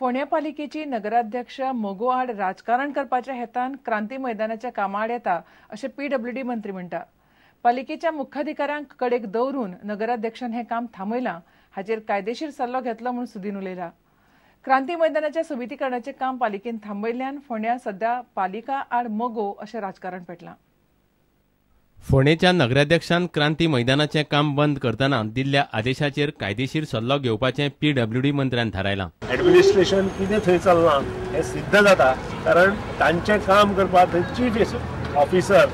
फोंड्या पालिकेची नगराध्यक्ष मगो आड राजकारण करपाच्या हेतान क्रांती मैदानाच्या कामाआड येता अशें पीडब्ल्यूडी मंत्री म्हणटा. पालिकेच्या मुख्याधिकाऱ्यांक कडेक दवरून नगराध्यक्षान हें काम थांबयलां हाचेर कायदेशीर सल्लो घेतलो म्हूण सुदीन उलयला. क्रांती मैदानाच्या सोबितीकरणाचें काम पालिकेन थांबयल्ल्यान फोंड्या सध्या पालिका आड मगो अशें राजकारण पेटलां. फोंडेच्या नगराध्यक्षान क्रांती मैदानाचें काम बंद करतना दिल्ल्या आदेशाचेर कायदेशीर सल्लो घेवपाचें पीडब्ल्यूडी मंत्र्यान थारायलां. एडमिनिस्ट्रेशन कितें थंय चल्लां हें सिद्ध जाता, कारण तांचें काम करपाक थंय चीफ ऑफिसर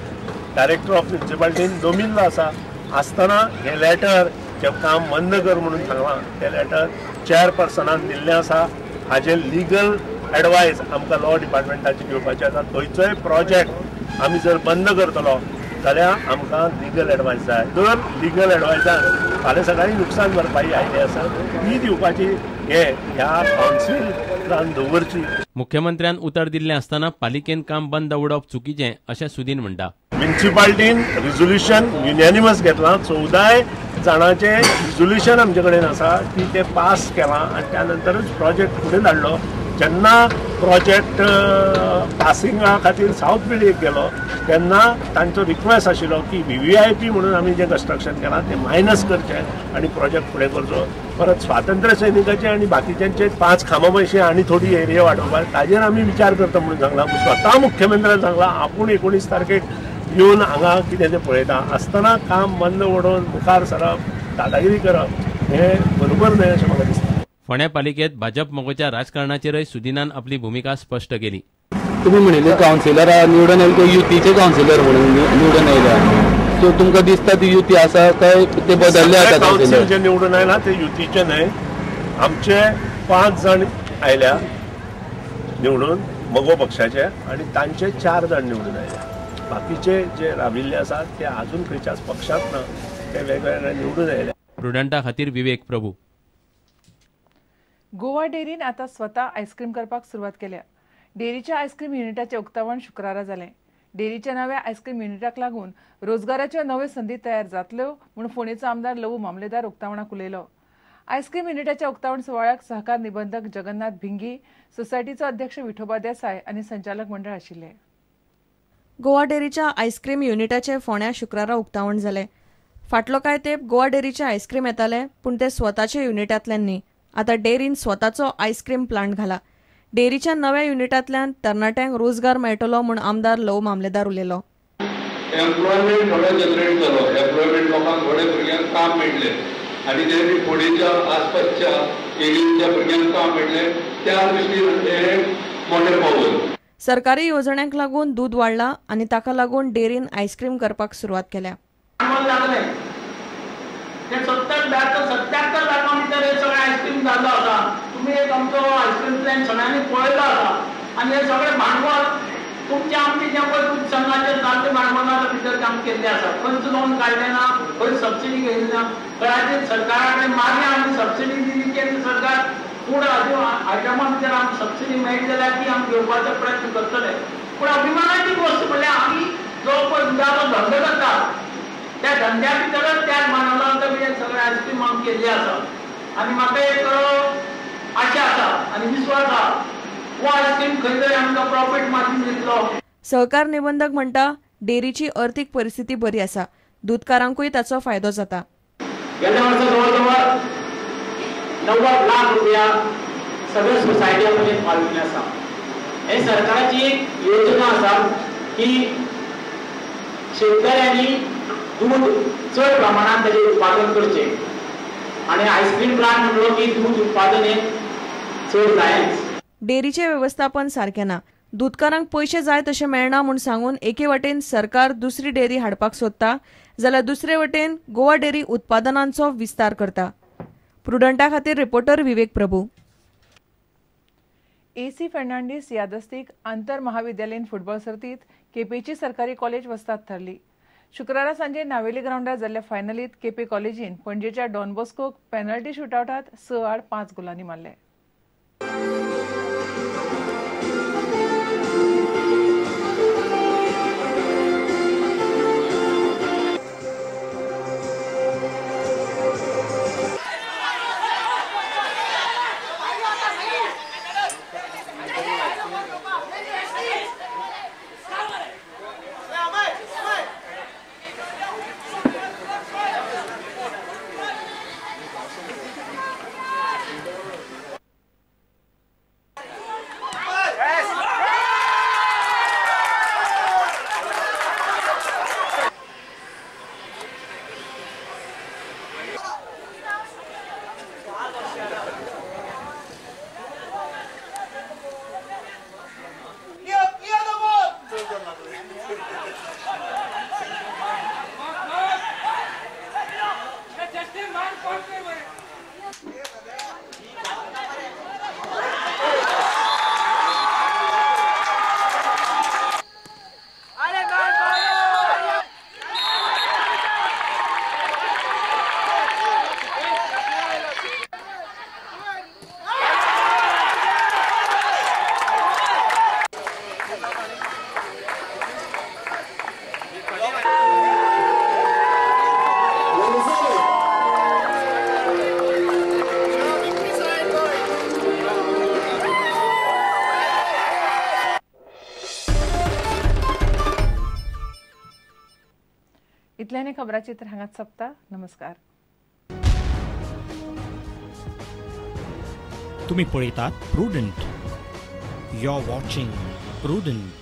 डायरेक्टर ऑफ म्युनिसिपालिटीन दमिल्लो आसा. आसतना हें लेटर जें काम बंद कर म्हणून सांगलां तें लेटर चेअरपर्सनान दिल्लें आसा. हाजें लिगल एडवायस आमकां लॉ डिपार्टमेंटाचें घेवपाचें आसा. खंयचोय प्रोजेक्ट आमी जर बंद करतलो जाल्यार आमकां लिगल एडवायस जाय. जर लिगल एडवायसान फाल्यां सकाळीं नुकसान भरपाई आयली आसा ती दिवपाची हे ह्या कावन्सिलान दवरची. मुख्यमंत्र्यान उतर दिल्लें आसतना पालिकेन काम बंद उडोवप चुकीचें अशें सुदीन म्हणटा. म्युनिसिपालिटीन रिजोल्युशन युनॅनिमस घेतलां, 14 जाणांचें रिजोल्युशन आमचे कडेन आसा की तें पास केलां आनी त्या नंतरूच प्रोजेक्ट फुडें धाडलो. जेन्ना प्रोजेक्ट पासिंगा खातीर सावथ बिल्डींग गेलो तेन्ना तांचो रिक्वेस्ट आशिल्लो की VVIP म्हणून आमी जें कन्स्ट्रक्शन केलां तें मायनस करचें आनी प्रोजेक्ट फुडें करचो. परत स्वातंत्र्य सैनिकाचे आनी बाकीच्यांचे 5 खांबा पयशे आनी थोडी एरिया वाडोवपाक ताजेर आमी विचार करता म्हणून सांगलां. स्वता मुख्यमंत्र्यान सांगलां आपूण 19 तारखेक येवन हांगा कितें तें पळयता आसतना काम बंद उडोवन मुखार सरप, दादागिरी करप हें बरोबर न्हय अशें म्हाका दिसता. फोंड्या पालिकेत भाजप मगोच्या राजकारणाचेरय सुदीनान आपली भूमिका स्पष्ट केली. तुम्ही म्हणिल्ले कावन्सिलर निवडून आयले ते युतीचे कावन्सिलर म्हणून निवडून आयल्या, सो तुमकां दिसता ती युती आसा काय ते बदलले आतां? कावन्सिल जे निवडून आयला ते युतीचे न्हय. आमचे 5 जाण आयल्या निवडून मगो पक्षाचे आनी तांचे 4 जाण निवडून आयल्या. बाकीचे जे राविल्ले आसात ते अजून खंयच्याच पक्षांत ना, ते वेगवेगळे निवडून आयले. प्रुडंटा खातीर विवेक प्रभू. गोवा डेअरीन आतां स्वता आयस्क्रीम करपाक सुरवात केल्या. डेअरीच्या आयस्क्रीम युनिटाचें उक्तावण शुक्रारा जालें. डेअरीच्या नव्या आयस्क्रीम युनिटाक लागून रोजगाराच्यो नव्यो संदी तयार जातल्यो म्हूण फोंडेचो आमदार लवू मामलेदार उक्तावणाक उलयलो. आयस्क्रीम युनिटाच्या उक्तावण सुवाळ्याक सहकार निबंधक जगन्नाथ भिंगी, सोसायटीचो अध्यक्ष विठोबा देसाय आनी संचालक मंडळ आशिल्ले. गोवा डेअरीच्या आयस्क्रीम युनिटाचें फोंड्या शुक्रारा उक्तावण जालें. फाटलो कांय तेंप गोवा डेअरीचें आयस्क्रीम येतालें पूण तें स्वताच्या युनिटांतल्यान न्ही. आतां डेअरीन स्वताचो आयस्क्रीम प्लांट घाला. डेअरीच्या नव्या युनिटांतल्यान तरणाट्यांक रोजगार मेळटलो म्हूण आमदार लवू मामलेदार उलयलो. एम्प्लॉयमेंट थोडो जनरेट जालो, एम्प्लॉयमेंट लोकांक थोडे भुरग्यांक काम मेळ्ळें आनी ते फोंडेच्या आसपासच्या एरियेच्या भुरग्यांक काम मेळ्ळें, त्या दृश्टीन हें मोठें पावल. सरकारी येवजण्यांक लागून दूद वाडलां आनी ताका लागून डेअरीन आयस्क्रीम करपाक सुरवात केल्या. 70-72 लाखां भितर हे सगळें आयस्क्रीम जाल्लो आसा. तुमी एक आमचो आयस्क्रीम प्लॅन सगळ्यांनी पळयलो आसा आनी हें सगळें भांडवल तुमचें आमचें जें पळय दूद संघाचें जाल्लें भांडवला भितर काम केल्लें आसा. खंयच लोन काडलें ना, खंय सबसिडी घेतली ना. कळाचेर सरकारा कडेन मागीर आमी सबसिडी दिली केंद्र सरकार फूड आयटमा भितर आमकां सबसिडी मेळटली जाल्यार ती आमी घेवपाचो प्रयत्न करतले. पूण अभिमानाची गोश्ट म्हणल्यार आमी जो पळय दुदाचो धंदो करता त्या धंद्या भितरच त्या भांडवलांत बी सगळें आयस्क्रीम आमी केल्ली आसा आनी म्हाका एक आशा आसा आनी विस्वास आसा हो आयस्क्रीम खंय तरी आमकां प्रॉफीट मार्जीन दितलो. सहकार निबंधक म्हणटा डेअरीची अर्थीक परिस्थिती बरी आसा, दूदकारांकूय ताचो फायदो जाता. गेल्या वर्सा जवळ जवळ 90 लाख रुपया सगळ्या सोसायटी पर्यंत पाविल्ले आसा. हे सरकाराची एक योजना आसा की शेतकऱ्यांनी दूध चड प्रमाणात ताजें उत्पादन करचें आनी आयस्क्रीम प्लांट म्हणलो की दूध उत्पादन हें चड जायच. डेअरीचें वेवस्थापन सारकें ना, दूदकारांक पयशे जाय तशें मेळना म्हूण सांगून एके वटेन सरकार दुसरी डेअरी हाडपाक सोदता जाल्यार दुसरे वटेन गोवा डेअरी उत्पादनांचो विस्तार करता. प्रुडंटा खातीर रिपोर्टर विवेक प्रभू. AC Fernandes यादस्तीक आंतर महाविद्यालयीन फुटबॉल सर्तीत केपेची सरकारी कॉलेज वस्ताद थारली. शुक्रारा सांजे नावेली ग्रावंडार जाल्ल्या फायनलीत केपे कॉलेजीन पणजेच्या डॉन बॉस्कोक पेनल्टी शुटआवटात 6-5 गोलांनी मारले. इतल्यान खबराचित्र हांगाच सोंपता. नमस्कार. तुम्ही पळयतात Prudent. You are watching Prudent.